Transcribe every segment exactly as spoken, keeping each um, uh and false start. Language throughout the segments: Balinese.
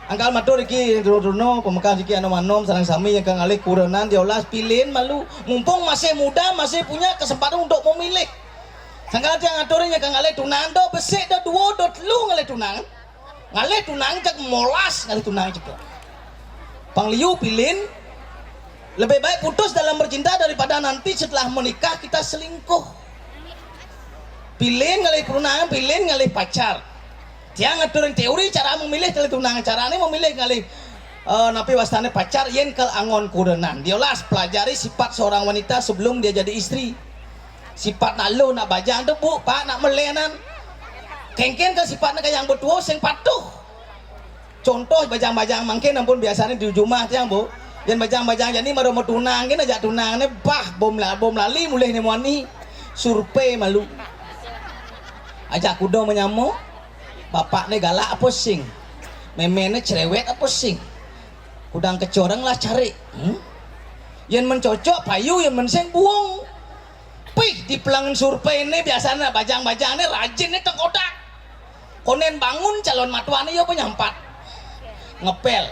Angkal matur iki, Runa, pamekas iki, anom-anom sareng sami yang kang ngalih kurenan diolas, pilin malu. Mumpung masih muda, masih punya kesempatan untuk memilih. Sangkal tiang aturin yang kang ngalih tunangan, do besik, do dua, do telu ngalih tunangan. Ngalih tunangan cek molas, ngalih tunangan cek. Pang liu pilin, lebih baik putus dalam bercinta daripada nanti setelah menikah kita selingkuh. Pilin ngalih tunangan, pilin ngalih pacar. Tiang ngaturin teori cara memilih ngalih tunangan. Carane memilih ngalih, eh, napi wastane pacar, yen kal angon kurenan. Diolas, pelajari sifat seorang wanita sebelum dia jadi istri. Sifat nak luh, nak bajang tu, Bu, Pak, nak melenan. Kengken ke sifatnya kayak yang betua sing patuh. Contoh bajang-bajang mangkin ampun biasane di jumah tiang, Bu. Yen bajang-bajang jani mara mau tunang, kene ajak tunangne, bah, bom la-, bom lali mulih ne muani. Survei malu. Ajak kuda menyamuk, bapakne galak apa sing? Memene cerewet apa sing? Kudang kecoreng lah cari. Hmm? Yen mencocok payu, yen mensing buang. Pih, di pelang survei ne biasane bajang-bajang ne rajin ne tengkodak. Konen bangun calon matuane ya penyampat. Ngepel.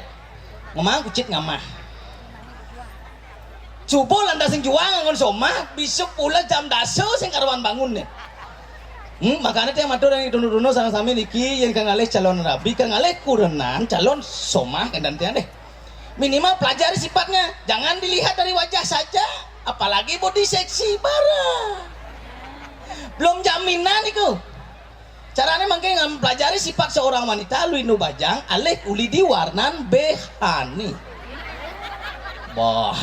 Ngemang kucit ngamah. Subuh lantas sing juang ngon somah, besok pula jam dasa sing karuan bangun ne. Hmm, makane tiang matur yang dunu-dunu sareng sami niki, yen kang ngalih calon rabi, kang ngalih kurenan calon somah kendan tiang deh. Minimal pelajari sifatnya, jangan dilihat dari wajah saja, apalagi body seksi barang. Belum jaminan iku. Carane mangke ngam pelajari sifat seorang wanita, luinu bajang, alih uli di warnan behane. Boh.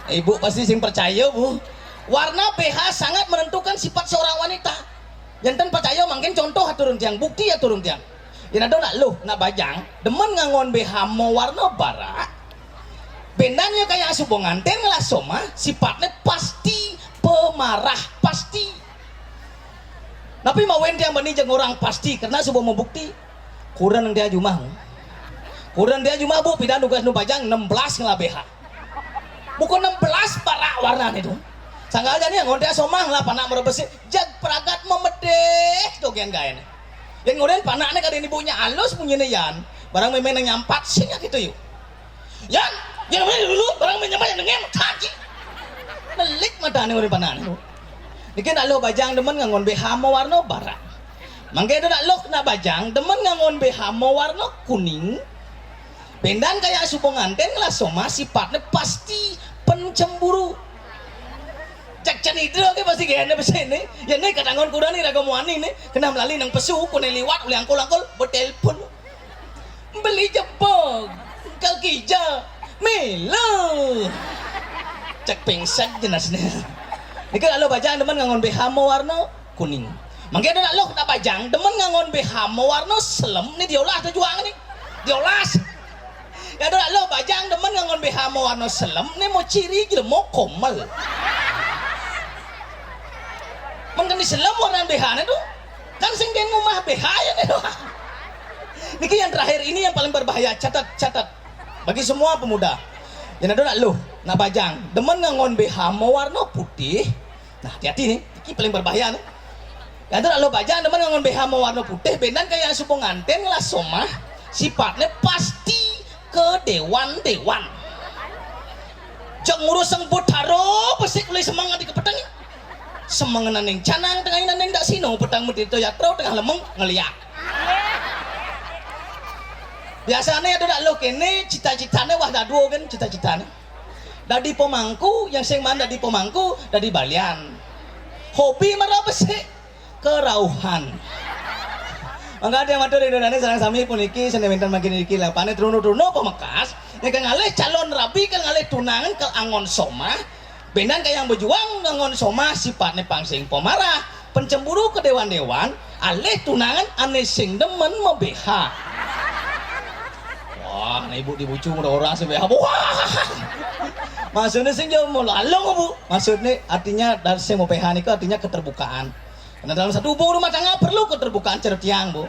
Ibu pasti sing percaya, Bu. Warna B H sangat menentukan sifat seorang wanita. Yen ten percaya, mangkin contoh aturun tiang, bukti aturun tiang. Yen ada nak luh, nak bajang, demen ngangon B H mawarna barak. Bendan ya kaya suba nganten ngelas somah, sifatnya pasti pemarah, pasti. Tapi mawen tiang bani jeng orang pasti, karena suba mau bukti. Kurang dia jumah. Kurang dia jumah, Bu, pidan tugas nu bajang enam belas ngelah B H. Bukan enam belas barak warnane tu. Sanggal jani ngonte somah lah panak merebesi, jag pragat memedeh tu gen gaen. Yang ngoden panakne kadin ibunya alus munyine yan, barang memang nang nyampat sing gitu yuk. Yan, yang mana dulu barang menyampat yang dengem kaji. Nelik matane ngoden panakne tu. Niki nak luh bajang demen ngangon B H mawarna barak. Mangke tu nak luh nak bajang demen ngangon B H mawarna kuning. Bendan kaya suba nganten ngelas somah sifatnya pasti pencemburu. Cak can idra ke pasti kaya ane besi ni. Ya ni kadangon kuda ni raga muani ni. Kena melali nang pesu, kune liwat, uli angkul-angkul, betelpon. Beli jebog, kaki ja, mela. Cak pengsan jenas ni. Niki lalu bajang demen ngangon B H mawarna kuning. Mangke ada nak luh nak bajang demen ngangon B H mawarna selem ni diolah tu juang ni. Diolas. Ya ada nak luh bajang demen ngangon B H mawarna selem ni mau ciri jelema komel. Mangke ni selem warna B H ni tu. Kan sing den ngumah B H ya ni tu. Niki yang terakhir ini yang paling berbahaya, catat, catat. Bagi semua pemuda. Yang ada nak luh, nak bajang, demen ngangon B H mawarna putih. Nah, hati-hati ni. Iki paling berbahaya ni. Yang ada nak luh bajang demen ngangon B H mawarna putih, bendan kaya suba nganten ngelas somah, sifatnya pasti ke dewan-dewan. Cek ngurus sang Betara, pesik ulih semang adi ke peteng. Semang naning canang tengah naning dak sino, petang mutito yatro tengah lemeng ngeliak. Biasane ada dak luh kene, cita-citane wah dadu kan cita-citane. Dadi pemangku, yang sing man dadi pemangku, dadi balian. Hobi mara besik, kerauhan. Mangga dia matur Indrane sareng sami puniki sene wenten mangkin iki lapane trunu-trunu pemekas, nek ngalih calon rabi, kan ngalih tunangan, kal angon somah, bendan kayang bejuang ngangon somah, sifatne pang sing pemarah, pencemburu ke dewan-dewan, alih tunangan ane sing demen me-B H. Wah, nah ibu dibucu mudah orang se-B H. Wah. Maksudnya sing jauh mau lalung, Bu. Maksudnya artinya dari sing me-B H niku artinya keterbukaan. Karena dalam satu hubungan rumah tangga perlu keterbukaan cara tiang, Bu.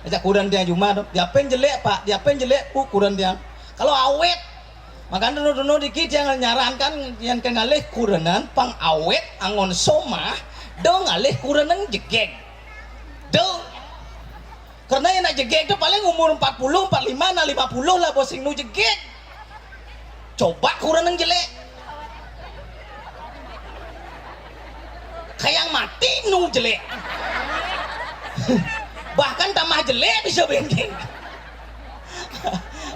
Ajak kurenan tiang jumah tu. Diapen jelek, Pak, diapen jelek, Bu, kurenan tiang. Kalau awet, makanya dulu-dulu dikit yang nyarankan yang ke ngalih kurenan pang awet angon somah, do ngalih kurenan jegeg. Do. Karena yang nak jegek tuh paling umur empat puluh, empat lima, nah lima puluh lah bosing nu jegek. Coba kurang yang jelek. Kayak mati nu jelek. Bahkan tambah jelek bisa bengkeng.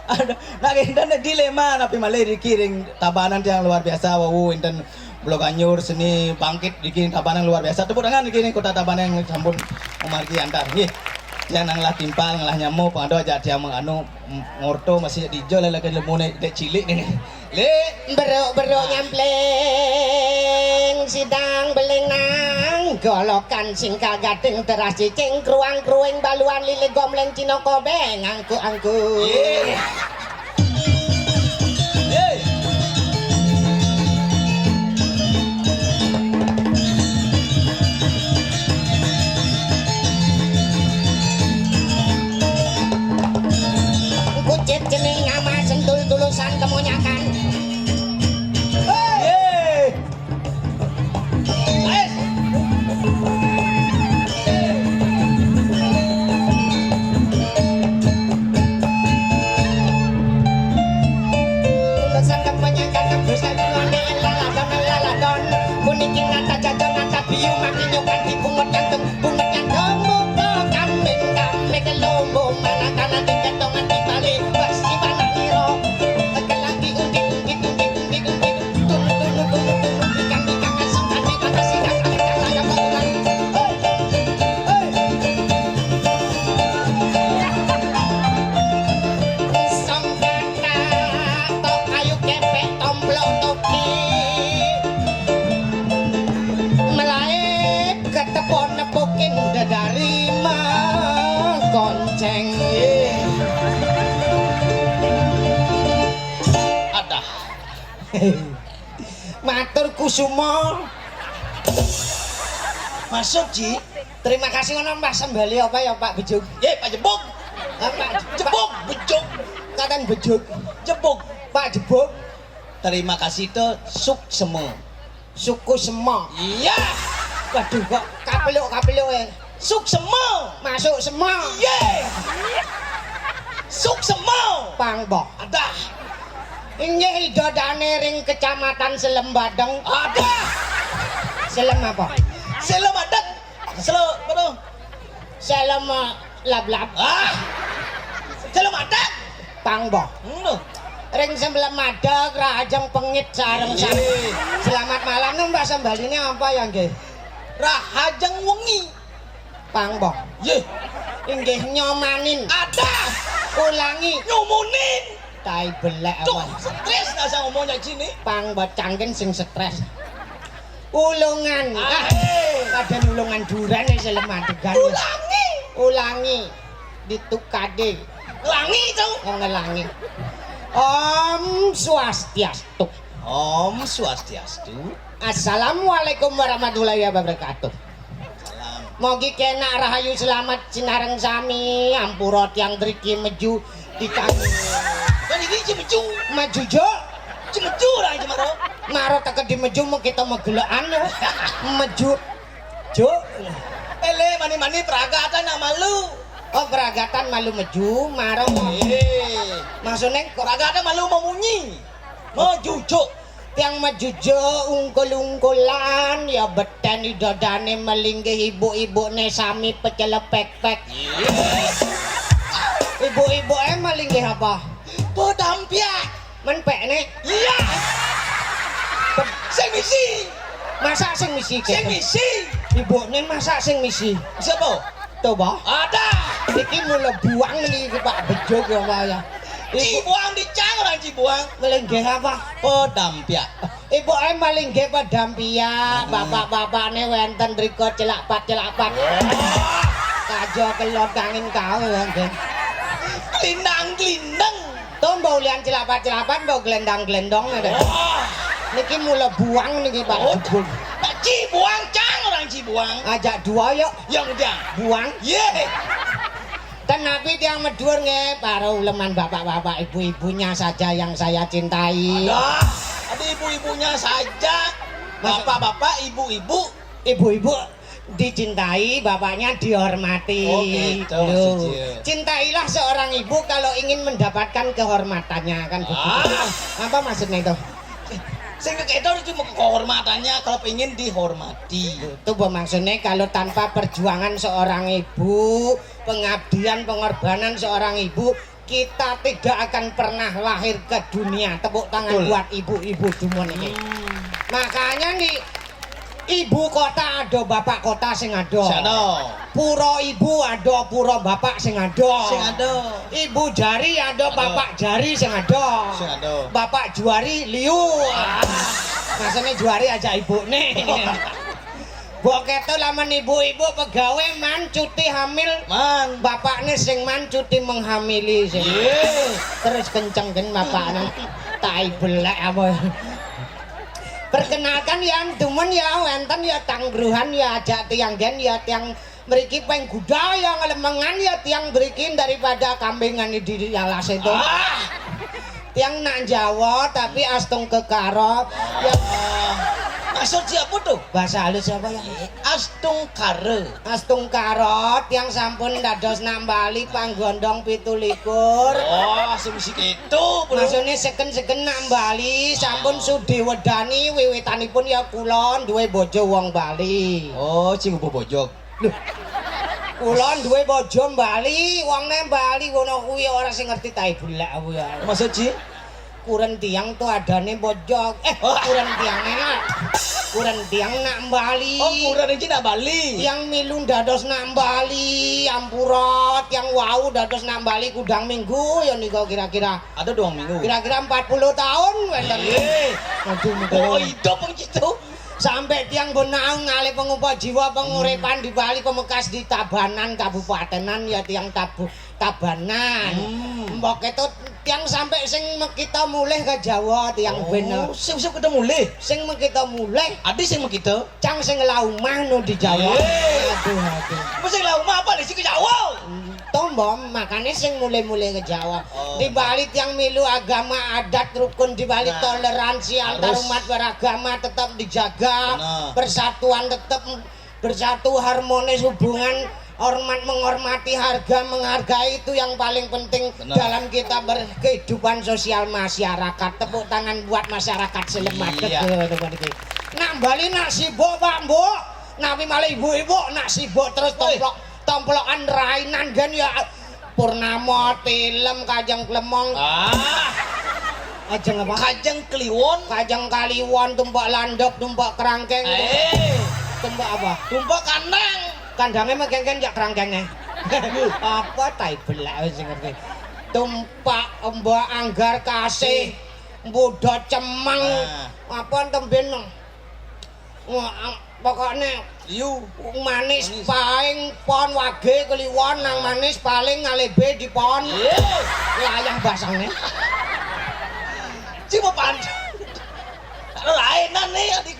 Aduh, nah, enten dilema tapi malih niki ring Tabanan yang luar biasa, wau enten Blok Anyur seni bangkit niki Tabanan luar biasa. Tepuk tangan niki ning Kota Tabanan yang sampun memargi antar. Nggih. Yang nang lah timpal, nang lah nyamo, pangado aja tiang anu ngorto masih dijo lelaki lemune dek cilik niki. Le, beruk-beruk nyampleng sidang beling nang golokan singkal gading teras cicing kruang kruing baluan lili gomleng Cina kobeng angku-angku. Kucit jening nama sentul tulusan kemonyakan. Yeay. Puniki nata jaja nata biyu maki nyukan dipungut jantung pungut jantung muka kambing kambing lombo mana kana di kentongan di bali besi mana niro. Ketepon nepukin dedari mah konceng. Adah. Matur kusuma. Masuk, Ji. Terima kasih ngono Mbah Sembali apa ya Pak Bejuk? Ye, Pak Jebuk. Ah, Pak Jebuk, Bejuk. Katan Bejuk. Jebuk. Pak Jebuk. Terima kasih to suksema. Suku Sema. Iya. Waduh kok kapeluk-kapeluk ya. Suksema. Masuk Sema. Iye. Suksema. Pang boh. Adah. Inggih idodane ring Kecamatan Selem Badeng. Adah. Selem apa? Selem Badeng. Selo, apa to? Selem eh, lablab. Ah. Selem Badeng. Pang boh. Ngono. Ring Selem Badeng, Rahajeng Pengit sareng sami. Selamat malam, nu Mbah Sembaline apa ya nggih? Rahajeng Wengi. Pang boh. Nggih. Inggih nyomanin. Adah. Ulangi. Nyumunin. Tai belek. Duh, apa? Stres nasa ngomongnya gini. Pang boh cangken sing stres. Ulungan. Ah, eh. Kadang ulungan duran ya selem adegan. Ulangi. Ulangi. Ditukade. Langi to. Oh, ngelangi. Om Swastiastu. Om Swastiastu. Assalamualaikum warahmatullahi wabarakatuh. Salam. Mogi kenak rahayu selamat sinareng sami, ampura tiang driki meju dikang. Kan iki iki meju. Meju jo. Iki meju ra iki maro. Maro teke di meju mau kita megelekan. Meju. Jo. Ele mani-mani peragatan nak malu. Oh peragatan malu meju, maro. Eh. Maksudnya kok peragatan malu memunyi. Mejujuk. Tiang mejujuk ungkul-ungkulan ya beten idodane melinggih ibu-ibune sami pecelepek-pek. Ibu-ibuke melinggih apa? Podampiak. Men pekne. Iya. Sing misi. Masak sing misi. Sing misi. Ibune masak sing misi. Siapa? Coba. Ada. Iki mula buang iki Pak Bejuk ya Pak ya. Ibu Cibuang dicang orang Cibuang. Melinggih apa? Podampiak. Ibu em paling nggih padam piyak, hmm. Bapak-bapakne wenten rika celak pat celak pat. Kaja kelon kangin kae wenten. Glindang glindeng. To mbok ulian celak pat celak pat, mbok glendang glendong ngene. Wah. Niki mula buang niki Pak. Oh. Jebul. Pak Ci buang cang orang Ci buang. Ajak dua yuk. Yang udah. Buang. Ye. Tenapi tiang Medur nggih, para uleman bapak-bapak, ibu-ibunya saja yang saya cintai. Ada, ada ibu-ibunya saja. Maksud- Bapak-bapak, ibu-ibu. Ibu-ibu, Dicintai, bapaknya dihormati. Oh, gitu. Loh, maksudnya. Cintailah seorang ibu kalau ingin mendapatkan kehormatannya, kan begitu. Ah. Apa maksudnya itu? Sing ketok cuma kehormatannya kalau pengen dihormati. Itu maksudnya, kalau tanpa perjuangan seorang ibu, pengabdian, pengorbanan seorang ibu, kita tidak akan pernah lahir ke dunia. Tepuk tangan. Betul. Buat ibu-ibu dumun ini. Hmm. Makanya nih, ibu kota ada, bapak kota sing ada. Sing ada. Pura ibu ada, pura bapak sing ada. Sing ada. Ibu jari ada, ada. Bapak jari sing ada. Sing ada. Bapak juari liu. Ah. Maksudnya juari aja ibu nih. Mbok keto lamun ibu-ibu pegawe man cuti hamil. Man. Bapakne sing man cuti menghamili sing. Iya. Terus kenceng kan bapakne. Tai belek apa? Perkenalkan ya, dumun ya, wenten ya tang bruhan ya, ajak tiang gen ya, tiang mriki peng gudal ya, ngelemengan ya tiang mriki daripada kambingan di alas itu. Ah. Tiang nak Jawa tapi astungkara. Ya. Maksud siapa tuh? Bahasa halus apa ya? Astungkara. Astungkara, tiang sampun dados nak Bali panggondong pitu likur. Oh, sing mesti gitu, Bro. Maksudnya seken-seken nak Bali, sampun sudi wedani wiwitanipun ya kula duwe bojo wong Bali. Oh, sing bojo. Lho. Kula duwe bojo Bali, wonge Bali ngono kuwi ora sing ngerti tai bulak aku ya. Maksud, Ji? Kuren tiang tuh adane bojo. Eh, oh. Kuren tiang enak. Kuren tiang nak Bali. Oh, kuren iki nak Bali. Tiang milu dados nak Bali, ampura, tiang wau dados nak Bali kudang minggu ya nika kira-kira. Ada dua minggu. Kira-kira empat puluh tahun wenten. Iya. Aduh, oh, hidup wong gitu. Sampai tiang benang ngalih pengupa jiwa penguripan di Bali, pemekas di Tabanan, kabupatenan ya tiang Tabu-, Tabanan. Hmm. Mbok itu tiang sampai sing mekita mulih ke Jawa tiang. Oh, ben. Sing, sing kita mulih. Sing mekita mulih. Adi sing mekita. Cang sing ngelah omah no di Jawa. Iya. Aduh, aduh. Apa sing ngelah omah apa di sini Jawa? Tombo, makanya sing mulai-mulai ke Jawa. Oh, di Bali tiang milu agama, adat, rukun di Bali. Nah, toleransi antar harus. Umat beragama tetap dijaga. Benar. Persatuan tetap bersatu, harmonis, hubungan hormat menghormati, harga menghargai, itu yang paling penting. Benar. Dalam kita berkehidupan sosial masyarakat. Tepuk tangan buat masyarakat Sleman. Iya. Tegel, teman iki. Nak Bali nak sibuk, Pak, Mbok. Napi malah ibu-ibu nak sibuk terus. Woi. Tomplok-tomplokan rainan gen ya. Purnama, tilem, kajeng klemong. Ah. Kajeng apa? Kajeng kliwon. Kajeng kaliwon, tumpek landep, tumpek kerangkeng. Eh. Tumpek apa? Tumpek kandang. Kandangnya mah kengken jak kerangkengnya. Apa tai belak wis ngerti. Tumpek, mbok anggar kasih, mbudo cemeng. Ah. Apa temben no? Wah, pokoknya liu. Manis. Manis. Paing pon wage kliwon nang manis paling ngalebe di pon. Iya. Layah basangnya. Cuma pan-, lainan nih, adik.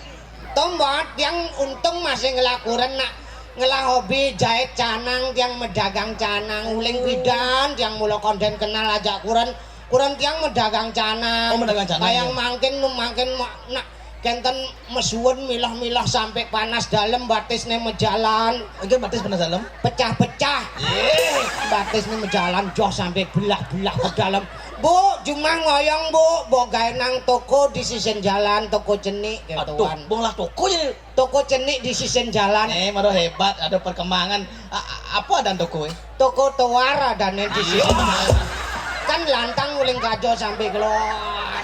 Tombot yang untung masih ngelakuran nak ngelah hobi jahit canang, tiang medagang canang, uling bidan, tiang mula konden kenal ajak kuren, kuren tiang medagang canang. Oh, medagang canang, kayang ya. Mangkin, mangkin ma-, nak kenten mesuwun milah-milah sampai panas dalem batisne mejalan. Iki batis panas dalem? Pecah-pecah. Iya. Batisne mejalan joh sampai belah-belah ke dalem. Bu, jumah ngoyong, Bu. Mbok gawe nang toko di sisin jalan, toko cenik, gitu. Aduh, kan. Mbok lah toko ya. Toko cenik di sisin jalan. Eh, malah hebat, ada perkembangan. A-, a-, apa ada toko, eh? Toko toar adane di sisin jalan. Kan lantang uling kajo sampai keluar.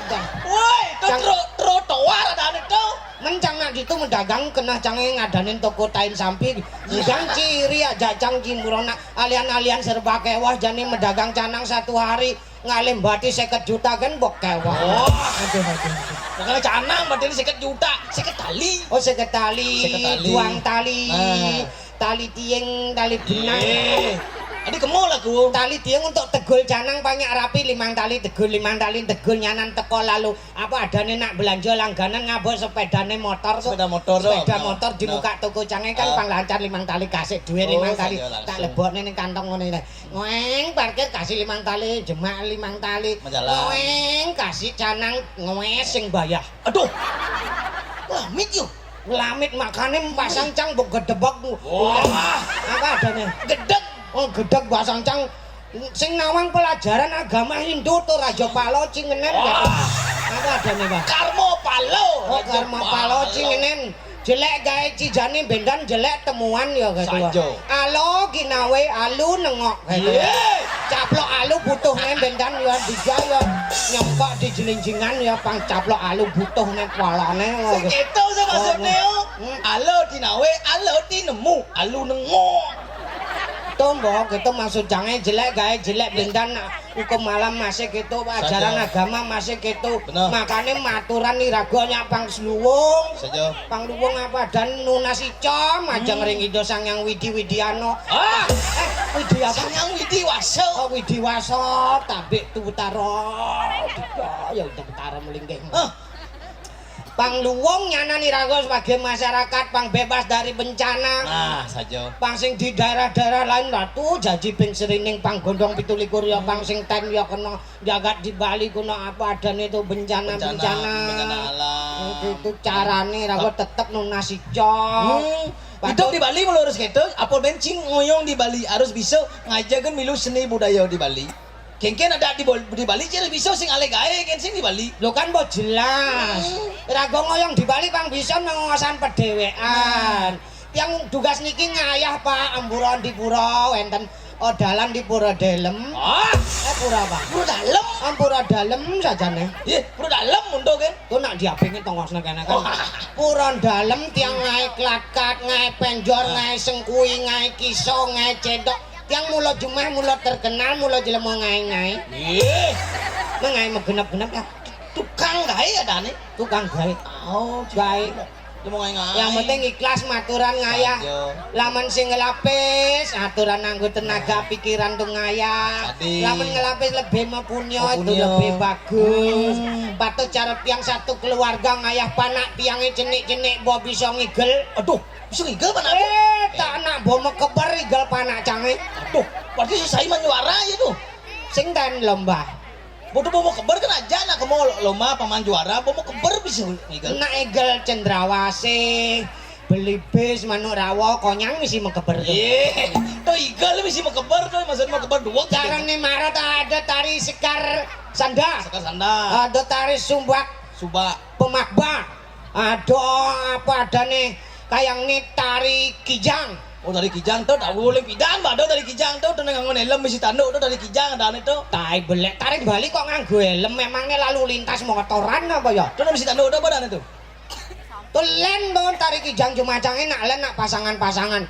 Woi, tro-, trotoar adane to. Mencang nak gitu medagang kena cange ngadanin toko tain sampi. Udang ciri aja cang cimburon nak alian-alian serba kewah jani medagang canang satu hari. Ngalih batis seket juta kan mbok kewah. Oh. Aduh, aduh, aduh. Makanya canang batis seket juta, seket tali. Oh, seket tali. Seket tali. Duang tali. Nah. Tali tiing, tali benang. Eh. Adi kemo lagu. Tali tiing untuk tegul canang banyak rapi, limang tali tegul, limang tali tegul nyanan teko lalu. Apa adane nak belanja langganan ngabuk sepedane motor tuh. Sepeda motor tuh. Sepeda motor di muka toko cange kan pang lancar limang tali kasih duit limang tali. Oh, iya, langsung. Tak lebokne ning kantong ngene. Ngoeng, parkir kasih limang tali, jemak limang tali. Menjalan. Ngoeng, kasih canang, ngoes sing bayah. Aduh. Wah, mit yo. Lamit makane pasang cang mbok gedebek. Wah. Apa adane? Gedeg. Oh, gedeg pasang cang. Sing nawang pelajaran agama Hindu to Raja Palo Cingenen. Wah. Apa adane, Pak? Karma Palo. Oh, Raja Karma Palo Palo. Cingenen. Jelek gawe cijane bendan jelek temuan ya gitu. Saja. Alo ginawe alu nengok gitu. Iya. Caplok alu butuhne bendan ya dija ya nyempok di jelinjingan ya pang caplok alu butuhne palane. Sing gitu sih maksudnya. Hmm. Alo dinawe, alo tinemu, alu nengok. Tombo gitu maksud jange jelek gawe jelek bendan hukum alam masih gitu ajaran agama masih gitu. Bener. Makane maturan iraga nyak pang sluwung. Saja. Pang luwung apa dan nunas icom aja ngring ida Sang Yang Widi Widiano. Ah! Eh, Widi apa? Sang Yang Widi Waso. Oh, Widi Waso, tabik Tutara. Ya udah Tutara melinggih. Ah. Pang luwung nyanan iraga sebagai masyarakat pang bebas dari bencana. Nah, saja. Pang sing di daerah-daerah lain ratu jaji ping serining pang gondong pitu likur ya pang sing ten ya kena jagat di Bali kuna apa adane itu bencana-bencana. Bencana, bencana alam. Itu, itu carane iraga tetep nunas icom. Hmm. Hidup di Bali melurus gitu, apa bensin ngoyong di Bali harus bisa ngajakin milu seni budaya di Bali. Kengken ada di, Bol- di Bali cil bisa sing ale gawe ken sing di Bali. Lo kan mbok jelas. Hmm. Raga ngoyong di Bali pang bisa menguasaan pedewean. Yang tugas niki ngayah Pak Ampura di pura wenten odalan di pura dalem. Ah, eh pura apa? Pura dalem. Ampura dalem sajane. Iya, pura dalem untuk kan. Kok nak diapingi tongosne kene kan. Wah. Pura dalem tiang ngae klakat, ngae penjor, ngae sengkui, ngae kiso, ngae cedok. Tiang mula jumah, mula terkenal, mula jelema ngae-ngae. Nggih. Mengae megenep-genep ya. Tukang gawe ya dane. Tukang gawe. Oh, gawe. Jelema ngae-ngae. Yang penting ikhlas maturan ngayah. Iya. Lamun sing ngelapis, aturan nganggo tenaga pikiran tuh ngayah. Tadi. Lamun ngelapis lebih mepunyo itu lebih bagus. Hmm. Patut cara piang satu keluarga ngayah panak piange cenik-cenik bo bisa ngigel. Aduh, bisa ngigel panak aku? Eh, tak anak bo mekeber igel panak cange. Aduh, berarti susah iman juara ya tuh. Sing ten lomba. Bodoh bo mekeber kan aja anak kemo lomba paman juara, bo mekeber bisa ngigel. Nak igel cendrawasih, belibis, manuk rawa, konyang misi mekeber tuh. Iya, tuh igel misi mekeber tuh, maksud mekeber dua. Jarang nih marah tak ada tari sekar sanda. Sekar sanda. Ada tari sumbak. Sumbak. Pemakba. Ada apa adane kayang nih tari kijang. Oh, tari kijang tuh tak boleh pidan, ada tari kijang tuh, tuh nganggo helm misi tanduk tuh tari kijang ada ane tuh. Tai belek, tari Bali kok nganggo helm, memangnya lalu lintas motoran apa ya? Tuh misi tanduk tuh apa ada ane tuh? Tuh len tuh tari kijang jumacange nak len nak pasangan-pasangan.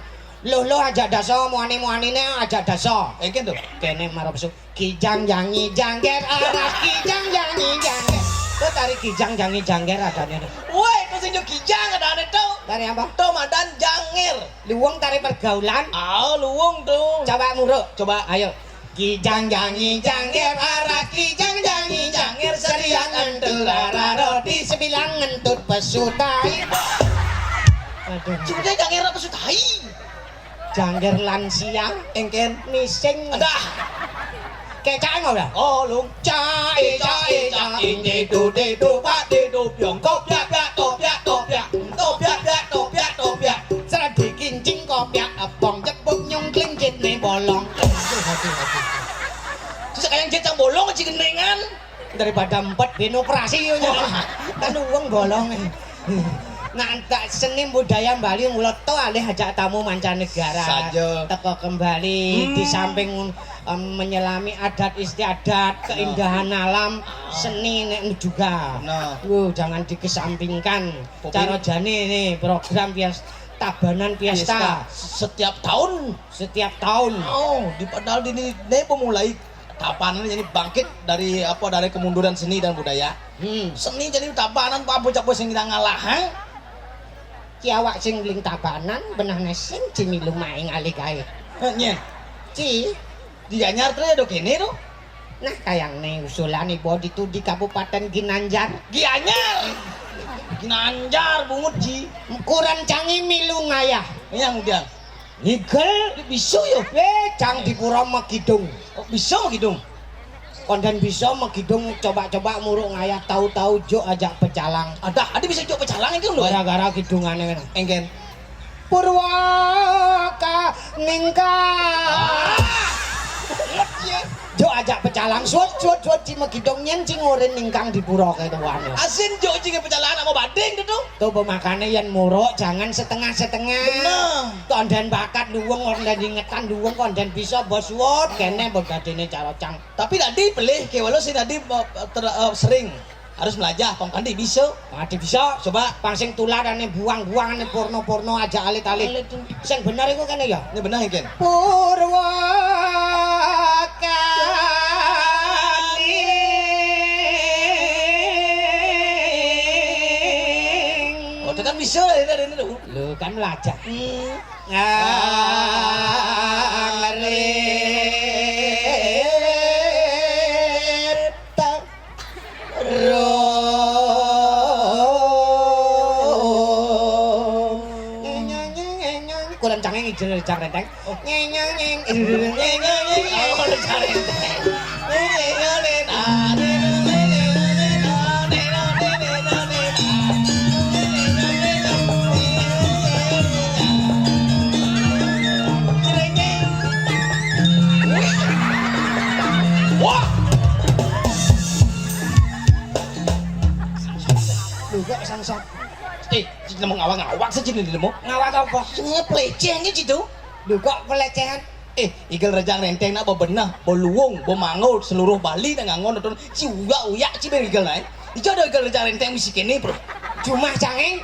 Loh loh aja daso, muani-muanine aja daso. Engken tuh. Kene marep su. Kijang jangi jangger arak kijang jangi jangger. Tuh tari kijang jangi jangger adanya tuh. Woi, tuh sing kijang ada ane tuh. Tari apa? Tuh madan jangger. Luwung tari pergaulan. Ah, luwung tuh. Coba muruk. Coba. Ayo. Kijang jangi jangger arak kijang jangi jangger seriang entul rara roti sebilang ngentut pesutai. Aduh. Sudah jangger apa pesutai? Jangger lansia. Engken. Mising. Adah. Kecak enggak udah? Oh, lung. Cae cae cae dedo dedo pak dedo piong kopiak piak topiak topiak topiak piak topiak topiak. Seradi kincing kopiak epong jebuk nyungkling jitne bolong. Aduh, aduh, aduh. Terus kayak jit yang bolong cigendingan. Daripada empat ben operasi yo. Kan uang bolong. Nah, tak seni budaya Bali mula to alih ajak tamu mancanegara. Saja. Teko kembali di samping em, menyelami adat istiadat, keindahan alam, seni nek juga. Nah. Wuh, jangan dikesampingkan. Kopi. Cara jane nih program pias Tabanan Fiesta. Fiesta. Setiap tahun. Setiap tahun. Oh, di padahal di ini, ini pemulai tabanan jadi bangkit dari apa dari kemunduran seni dan budaya. Hmm. Seni jadi tabanan apa bocah-bocah sing ngalahang. Ki awak sing bling tabanan benah nesing ci milu maing alih gawe. Eh, nyen. Ci. Gianyar terus do kene to. Nah, kayang ne usulan ibu ditu di Kabupaten Ginanjar. Gianyar. Ginanjar bungut ji. Ukuran cangi milu ngayah. Yang udah. Ngigel. Bisa yo. Eh, cang di pura Megidung. Oh, bisa Megidung. Kondén bisa megidung coba-coba muruk ngayah tau-tau juk ajak pecalang. Adah, adi bisa juk pecalang iki lho. Gara-gara kidungane ngono. Engken. Purwaka ningkang. Ah! Juk ajak pecalang suwut suwut suwut ci megidung nyen ci ngurin ningkang di pura ketuan. Asin juk ci pecalang amo bading to. To pemakane yen muruk jangan setengah-setengah. Bener. Kondén bakat luwung kondén ingetan luwung kondén bisa bos suwut kene mbok dadine carocang. Tapi tadi pelih ke walau sih tadi eh, ter- eh, sering harus melajah pang kandi bisa. Adi bisa. Coba. Pang sing tularane buang-buangane porno-porno aja alit-alit. Alit. Sing bener iku kene ya. Ini benar kan? Purwakali. Oh, tekan bisa ya tadi itu. Lho kan melajah. Hmm. Ngarita. Ro. Kurencangé ngijil Rejang Renteng. Nyeng, nyeng, nyeng. Nyeng, nyeng, nyeng. Oh, Rejang Renteng. Wah. Lho kok sangsot. Eh, nemu ngawak-ngawak sih jenenge nemu. Ngawak apa? Sing pleceh iki, Ci, to. Lho kok pelecehan? Eh, igel Rejang Renteng nak bebenah, beluwung, bemanggul, seluruh Bali nang nganggo nonton si uyak-uyak ci ben igel ae. Ijo ada igel Rejang Renteng misi kene, Bro. Jumah cangeng.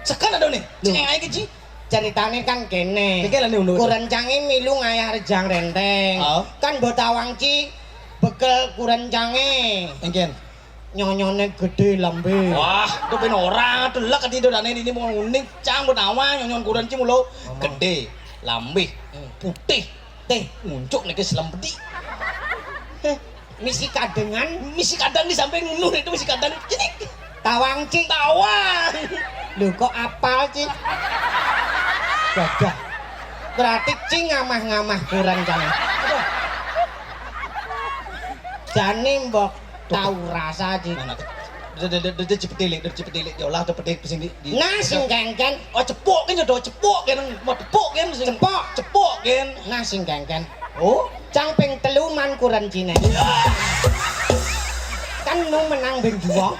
Seken ada nih. Lho. Cengeng ae iki, Ci. Ceritane kan kene. Iki lho, lho, lho. Kurencangé milu ngayah Rejang Renteng. Oh. Kan mbok tawang ci bekel kurencangé. Engken. Nyonyone gedhe lambe. Wah, itu ben ora delek ati dodane ini mau uning cang mbok tawang nyonyon kurenci mulo gedhe lambe putih. Teh, muncuk niki selempedi. Heh, misi kadengan. Misi kadang di samping ngono itu misi kadang. Ini tawang ci. Tawang. Lho kok apal ci? Gagah. Berarti ci ngamah-ngamah kurencang. Jane mbok tau rasa ci. Mana? Dadi cepetilik, dadi cepetilik diolah cepetilik sing di, di. Nah, sing kengken. Oh, cepuk kan ya, cepuk kan. Mau tepuk kan sing. Cepuk. Cepuk kan. Nah, sing kengken. Oh, cang ping telu man kurencine. Kan nu menang ben dua.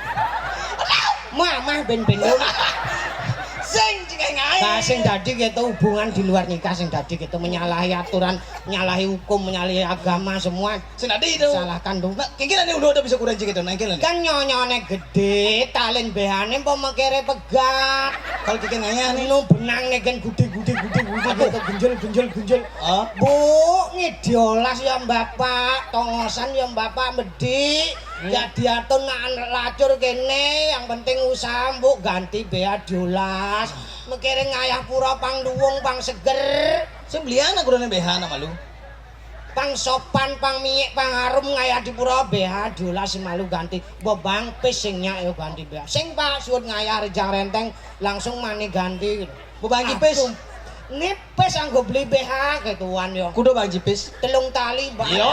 Mamah ben ben. Sing cengeng ae. Nah, sing dadi gitu hubungan di luar nikah sing dadi gitu menyalahi aturan, menyalahi hukum, menyalahi agama semua. Sing dadi itu. Salahkan dong. Nah, kengken ane udah bisa kurenci gitu, nah kengken. Kan nyonyone gedhe, talin behane apa mekere pegat. Kalau kengken ngayah nih. Nu benang nih kan gudhe gudhe gudhe gudhe gitu genjel genjel genjel. Oh. Bu, ngidiolas ya Bapak, tongosan ya Bapak bedik. Hmm. Ya diatur nak lacur kene, yang penting usaha mbok ganti bea diolas. Mekere ngayah pura pang luwung pang seger. Sing belian aku rene B H nama lu. Pang sopan, pang miyik, pang harum ngayah di pura B H diolas malu ganti. Bebang pis sing nyak yo ganti B H. Sing Pak suwun ngayah Rejang Renteng langsung mani ganti. Bebang pis. Aduh. Nipis anggo beli B H ketuan yo. Kudu Bang Jipis. Telung tali, Pak. Yo.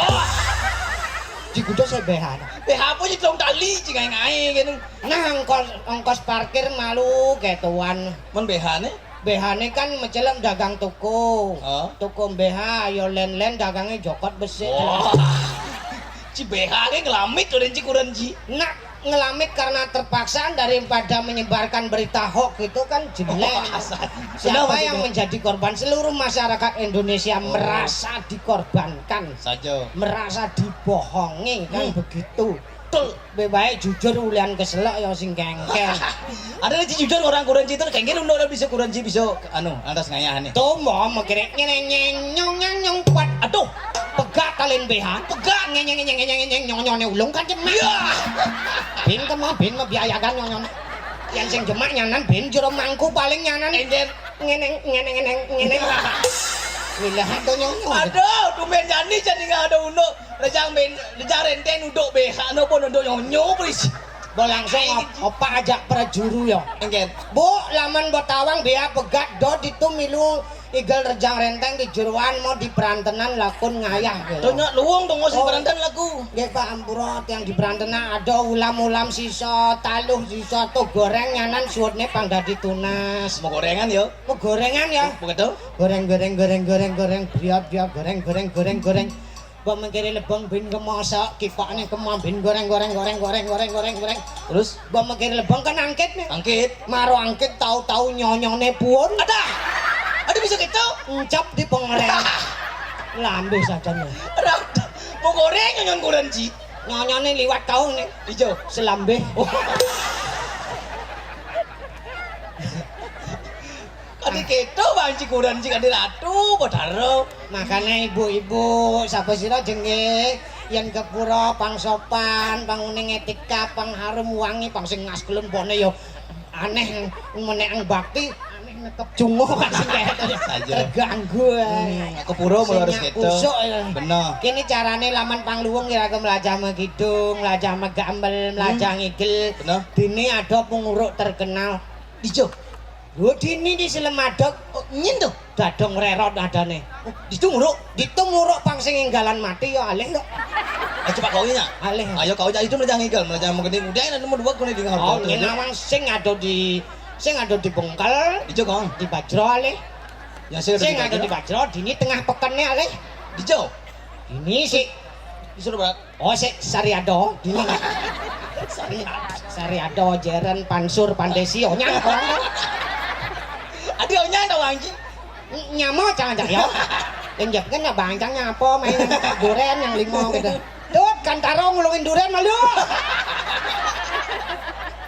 Di kudu saya B H. B H apa sih telung tali sing ngae-ngae kene. Nah, ongkos ongkos parkir malu ketuan. Men B H ne? B H ne kan mecelem dagang toko. Oh. Toko B H yo len-len dagange jokot besik. Wah. Ci B H ke ngelamit udah ci kuran ci. Nak ngelamit karena terpaksaan daripada menyebarkan berita hoax itu kan jelek. Wah, asal. Siapa yang menjadi korban? Seluruh masyarakat Indonesia merasa dikorbankan. Saja. Merasa dibohongi kan begitu. Betul. Be bae jujur ulian keselak ya sing kengken. Ada lagi jujur orang kuranci itu kengken udah bisa kuranci bisa anu lantas ngayah nih. Tuh mau mengkirek nyeng nyeng nyong nyong nyong kuat. Aduh, pegat talin B H. Pegat. Nyeng nyeng nyeng nyeng nyeng nyong nyone ulung kan jemak. Iya. Bin kemah bin mebiayakan nyong nyone. Yang sing jemak nyanan bin jero mangku paling nyanan. Enjen. Ngeneng ngeneng ngeneng ngeneng. Wilah aduh nyong nyong. Aduh, tumben jani jadi nggak ada unduk. Rejang ben, rejang renten uduk B H no pun uduk nyonyo pris. Bo langsung op, opak ajak prajuru ya. Enggak. Bu, laman bo tawang bea pegat do ditu milu Igel rejang renteng di jeroan mau di perantenan lakun ngayah gitu. Donya luwung dong sing Oh. Peranten lagu. Nggih Pak Ampura, yang di perantenan ada ulam-ulam sisa, taluh sisa, to goreng nyanan suwetne pang dadi tunas. Mau gorengan ya? Mau gorengan ya? Begitu? Goreng, goreng, goreng, goreng, goreng, briot, briot, goreng, goreng, goreng, goreng. Mbok mengkiri lebong bin kemosok, kipakne kemambin goreng, goreng, goreng, goreng, goreng, goreng, goreng. Terus? Mbok mengkiri lebong kan angkit nih. Angkit. Maro angkit tau-tau nyonyone pun. Ada. Ada bisa gitu? Encap di pengereng. Lambe sajane. Mau goreng nyonyon kuranji. Nyonyone liwat kau nih. Ijo. Selambe. Oh. Kadi keto banci kuranji kadi ratu, Bathara. Makane ibu-ibu, sapa sira jenge yen ke pura pang sopan, pang uning etika, pang harum wangi, pang sing ngaskelun pone ya aneh menek bakti, aneh nekep jungo kan sing kaya Saja. Terganggu. Hmm, ke pura mula harus Sing keto. Kusuk ya. Bener. Kene carane laman pang luwung ya ke melajah megidung, melajah megambel, melajah ngigel. Bener. Dene ada penguruk terkenal. Ijo. Lho dini di Selemadeg. Oh, nyen to? Dadong rerot adane. Ditu muruk. Ditu muruk pang sing enggalan mati ya alih kok. Ayo coba kau nya. Alih. Ayo kau nya itu melajah ngigel, melajah mengkene. Udah nemu dua kene di ngarep. Oh, nyen awang sing ada di sing ada di bengkel. Ijo kong. Di bajro alih. Ya sing Sing ada di bajro dini tengah pekene alih. Dijo. Ini sih Disuruh berat. Oh, sik Sariado. Dini. Sariado. Sariado Jeren Pansur Pandesi onyang orang. Adi onyang tau anjing. Nyamo jangan cak ya. Yang jawab kan nggak bancang nyapa main duren yang limo gitu. Tut kantaro ngulungin duren malu.